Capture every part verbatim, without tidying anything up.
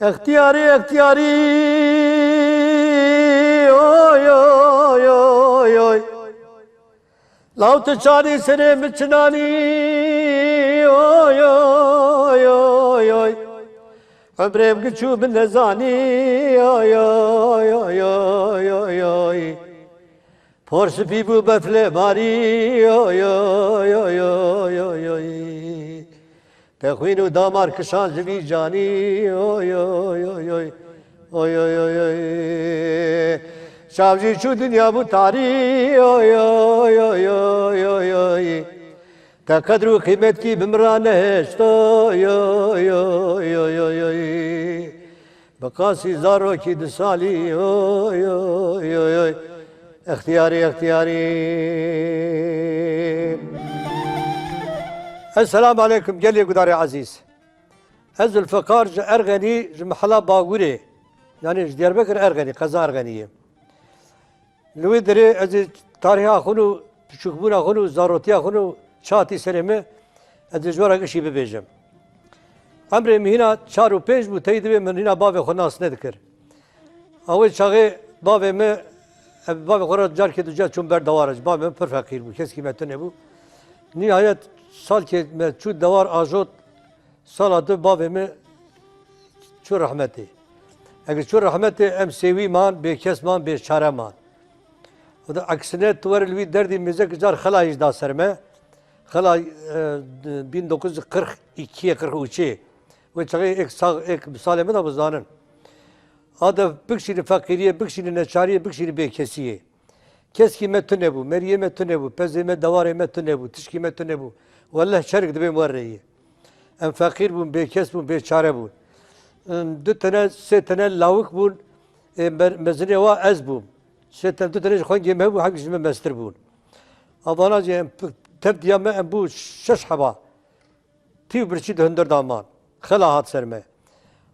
Extiyarî, extiyarî, oy, oy, oy, oy. Law tu çanî serê min çinanî, oy, oy, oy, oy. Emrê min çû min nezanî, oy, oy, oy, oy, oy, oy. Por spî bû beflê marî, oy, oy, oy, oy, oy, oy. Te xwîn û damar kişan ji vî canî, oy, oy, oy, oy. Oy, oy, oy, oy. Çav jî çû dinya bû tarî, oy, oy, oy, oy, oy, oy. Te qedr û qîmetkî bi min re nehişt, oy, oy, oy, oy, oy, oy. Bi qasî zarokî du salî, oy, oy, oy, oy. Extiyarî, extiyarî. Esselamu aleykum, gelê gudarê ezîz. Ez Zulfikar ji Erxenî, ji mehela Bagûrê, yanî ji Diyarbekir Erxenî, qeza Erxenî ye. Li wê derê ez ê tarîha xwe û piçûkbûna xwe û zarotiya xwe û çi hatî serê min, ez ê ji we re gişî bibêjim. Emrê min hîna çar û pênc bû, teyî divê min hîna bavê xwe nas nedikir. A wê çaxê bavê min, em bavê xwe re carkê duca çûn ber dewar, ji bavê min pir feqîr bû, keskî me tune bû. Nîhayet salkê me çû dewar ajot, sala du bavê min çû rehmetê. Eger çû rehmetê, em sêwî man, bêkes man, bêçare man. Û da eksine tu were li wî derdî mêzek car xela jî da ser me. Xela, e, bin dokuz yüz kırk iki, kırk üç. Wê çaxê êk sax, êk bi salê min de bizanin. A de bikşîni feqîriyê, bikşîni neçariyê, bikşîni bêkesiyê. Keskî me tune bû, meriyê me tune bû, pezê me, dewarê me tune bû, tişkî me tune bû. Weleh çerk dibêm we rêyê. Em feqîr bûn, bêkes bûn, bêçare bûn. Em du tene, sê tene lawik bûn, ê mer-, mezinê wa ez bûm. Sê tene, du tene ji xwengê me hebû, hemî ji min mestir bûn. Avana jî em p-, tev diya me em bû şeş heba. Tî û birçî di hundir de man. Xela hat ser me.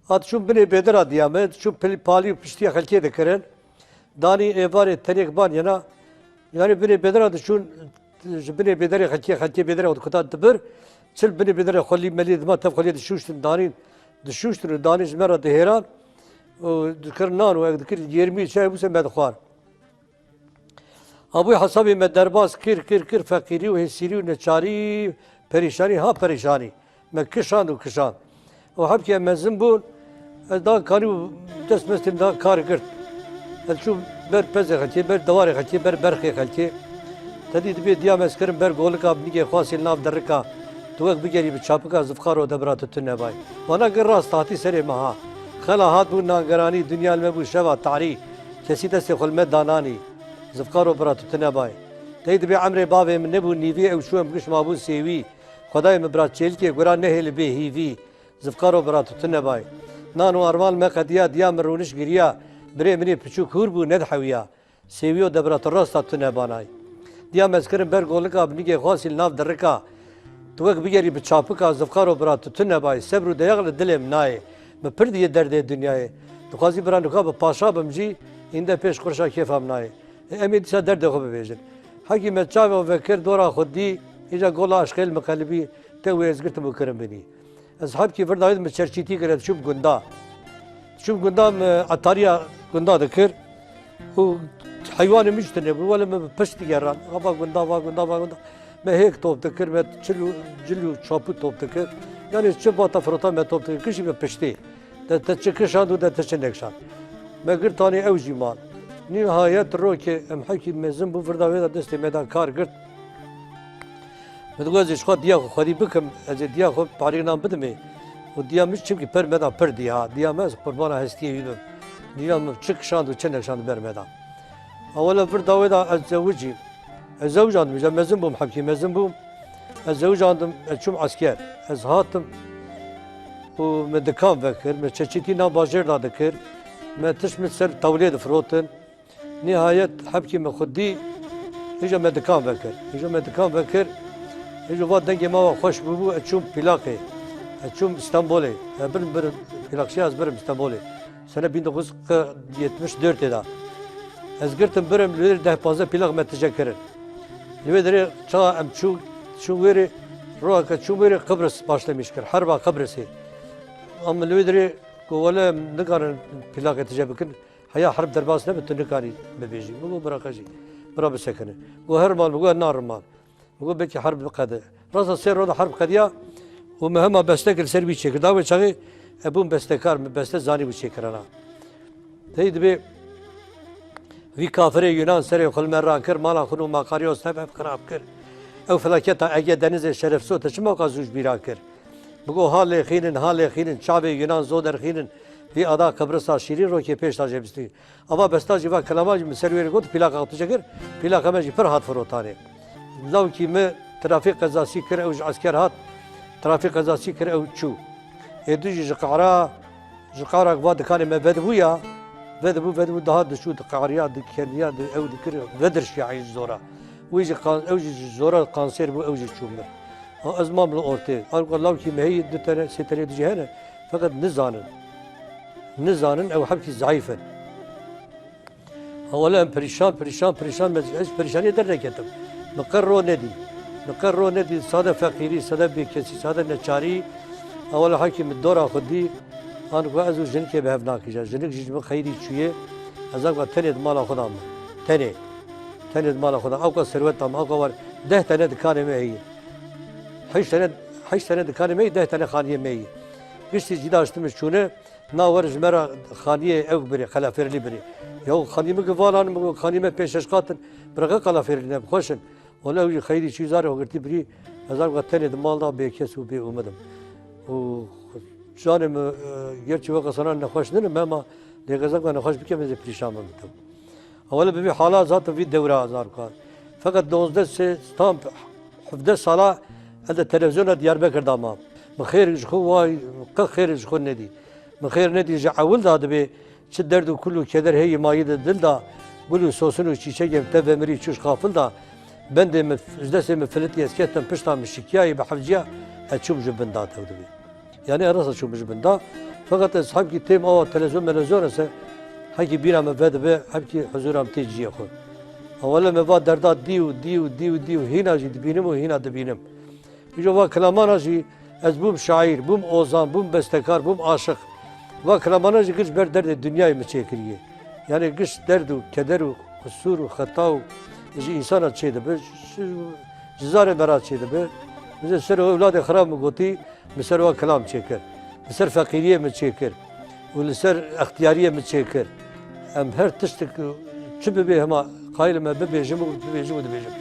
Hat çûn binê bêdira diya me, çûn pil-, palî û piştiya xelkê dikirin. Danî êvarê tenêk ban yena. Yanî binê bêdira diçûn, ji binê bêderê xelkê, xelkê bêderê xwe dikuta dibir. Çil binê bêderê xwelî melî dima tev xwelî dişûştin, danîn dişûştin û danî ji me re dihêran û dikir nan û ev dikir yêrmî çay bûse me dixwar. Abû hesabê me derbas kir, kir, kir, feqîrî û hêsîrî û neçarî, perîşanî ha perîşanî. Me kişand û kişand. Û hebkê em mezin bûn, ez da kanî û dest mestên da kar girt. Ez çûm ber pezê xelkê, ber dewarê xelkê, ber berxê xelkê. Tedî dibê diya me ez kirim ber golika binîgê xwasî li nav derika. Tu wek bigerî bi çapika zifxar û debira tu tune bay. Vana gir rast hatî serê me ha. Xela hat bû nangeranî, dinya li me bû şeva tarî. Kesî destê xwe li me dananî. Zifkaro bira tu tune bay. Tey dibê emrê bavê min nebû nîvî ew çû em giş mabûn sêwî. Xwedayê min bira çêlikê gura nehêli bê hîvî. Zifkaro bira tu tune bay. Nan û arvan me qediya diya min rûniş giriya. Birê min ê piçûk hûr bû nedihewiya. Sêwiyo de bira tu rasta tune banay. Diya me ez kirin ber golika binîgê xwasî li nav dirika. Tu wek bigerî bi çapika zifkaro bira tu tune bay. Sebr û deyax li dilê min nayê. Min pir diyê derdê dinyayê. Dixwazî bira nuka bi paşa bim jî, îndî pêş qurşa kêfa min nayê. Em ê dîsa derdê xwe bibêjin. Hekî me çavê xwe vekir dora xwe dî, îca gola aşqê li min qelibî, te wê ez girtim û kirim binî. Ez hebkî vir dawî min çerçîtî kir, ez çûm gunda. Çûm gunda min etariya gunda dikir û heywanê min jî tune bû, wele min bi pişt digeran. Va gunda, va gunda, va gunda. Me hêk top dikir, me çil û cil û çapû top dikir. Yanî çi vata firota me top dikir, kişî me piştê. De te çi kişand û de te çi nekişand. Me girtanî ew jî man. Nîhayet rokê em hekî mezin bû, virda wê de destê me da kar girt. Min digot ez ê ji xwe diya xwe xwedî bikim, ez ê diya xwe parî nan bidimê. Û diya min çimkî per me da pir diya. Diya me ez qurbana hestiyê wî bim. Diya min çi kişand û çi nekişand ber me da. Ewela virda wê da ez zewicîm. Ez zewicandim, îja mezin bûm, hebkî mezin bûm. Ez zewicandim, ez çûm esker. Ez hatim û me dikan vekir, me çeçîtî nav bajêr da dikir. Me tişt min ser tewlê difirotin. Nihayet hebkî me xwe dî, îja me dikan vekir. Îja me dikan vekir, îja va dengê me wa xweş bûbû, ez çûm plakê. Ez çûm Stenbolê. Ez birim, birim, plakçiya ez birim Stenbolê. Sene bin dokuz yüz yetmiş dört de. Ez girtim birim, li wê deh panzdeh plak me tije kirin. Li wê derê çawa em çû, çûn wêrê, roheke çûm wêrê Qibris başlemiş kir. Herba Qibrisê. Em li wê derê Ku wele em nikarin plakê tije bikin, heya herb derbas nebe, tu nikarî bibêjî. Min got bira qejî, bira bisekine. Got her mal, min got na rimal. Min got belkî herb biqede. Rasta sê rona herb qediya û min hema beste kir ser wî çêkir. Da wê çaxê e bûm bestekar, min beste zanî bû çêkirana. Tey dibê vî kafirê Yunan serê xwe li me ran kir, mala xwe û maqariyos tev ev xirab kir. Ew felaketa Ege Denizê şerefso te çima ka zû ji bîra kir? Bigo ha lêxînin, ha lêxînin, çavê Yunan zo derxînin, vî ada Qibrisa şîrîn rokê pêş da jê bistî. Ava besta jî va kelama jî min ser wê re got, pîlaka xwe tije kir, pîlaka me jî pir hat firotanê. Lawkî min trafîk qezasî kir, ew ji esker hat, trafîk qezasî kir, ew çû. Ê du jî ji qara, ji qara va dikanê me vedibû ya, vedibû, vedibû, daha diçû, diqariya, dikeniya, di-, ew dikir, vedirşiya ey ji zora. Wî jî qan-, ew jî ji zora kanser bû, ew jî çû mir. Ha, ez mam li ortê. Arka lawkî me heye, du tene, sê tene dijî hene. Feqet nizanin. Nizanin, ew hemkî zayîf in. Ha, wele em perîşan, perîşan, perîşan, ez, ez perîşaniyê derneketim. Min qe ro nedî. Min qe ro nedî, sade feqîrî, sade bêkesî, sade neçarî. Ha, wele hemkî min dora xwe dî. An ku ez û jinikê bi hev nakîja. Jinik jî ji min xeyrî çûye. Ez anka tenê di mala xwe de me. Tenê. Tenê di mala xwe de. Awka serwet da me. Awka war deh tene dikanê me heye. Heşt tane, heşt tane dikanê me yê, deh tane xaniyê me yê. Giştî cî daştimiş çûne, na wer ji me re xaniyê ew birê, qelafêrlî birê. Ya xanî min givalan, min xanî me pênc şeş qat in, biraqe qelafêrlî ne, xweş in. Wele ew jî xeyrî çî zarê xwe girtî birî, ez anka tenê di mal da bêkes û bêumid im. Û canê min, e, gerçî we qesanan nexweş nin, me ma lê ez anka nexweş bikim, ez ê pirîşan bim bitim. Ewele bi vî hala zaten vî dewra zarka. Feqet dozdeh sê tam hevdeh sala ez de televizyona Diyarbekir da ma. Min xêr ji xwe way, qe xêr ji xwe nedî. Min xêr nedî ji ewil da dibê çi derd û kul û keder heyî mayî de dil da, gul û sosin û çîçegên te vemirî çûş qafil da. Bendê min, ji destê min filitî ez ketim pişta min şikiyayî bi hevciya ez çûm ji bin da tew dibê. Yani ez rasa çûm ji bin da. Feqet ez hemkî têm awa televizyon melevizyon ese hemkî bîra me vedibe, hemkî huzûra min tê cihê xwe. Ewele me va derda dî û dî û dî û dî û hîna jî dibînim û hîna dibînim. Îjo va kilamana jî ez bûm şaîr, bûm ozan, bûm bestekar, bûm aşiq. Va kilamana jî giş ber derdê dinyayê min çêkiriye. Yani giş derd û keder û qisûr û xeta û ji însana çêdibe, ji, ji zarê me ra çêdibe. Min ser ewladê xirab min gotî, Min ser wan kilam çêkir. Li ser feqîriyê min çêkir. Û li ser extiyariyê min çêkir. Em her tiştik çi bibe hema qayil me bibêjim û bibêjim û dibêjim.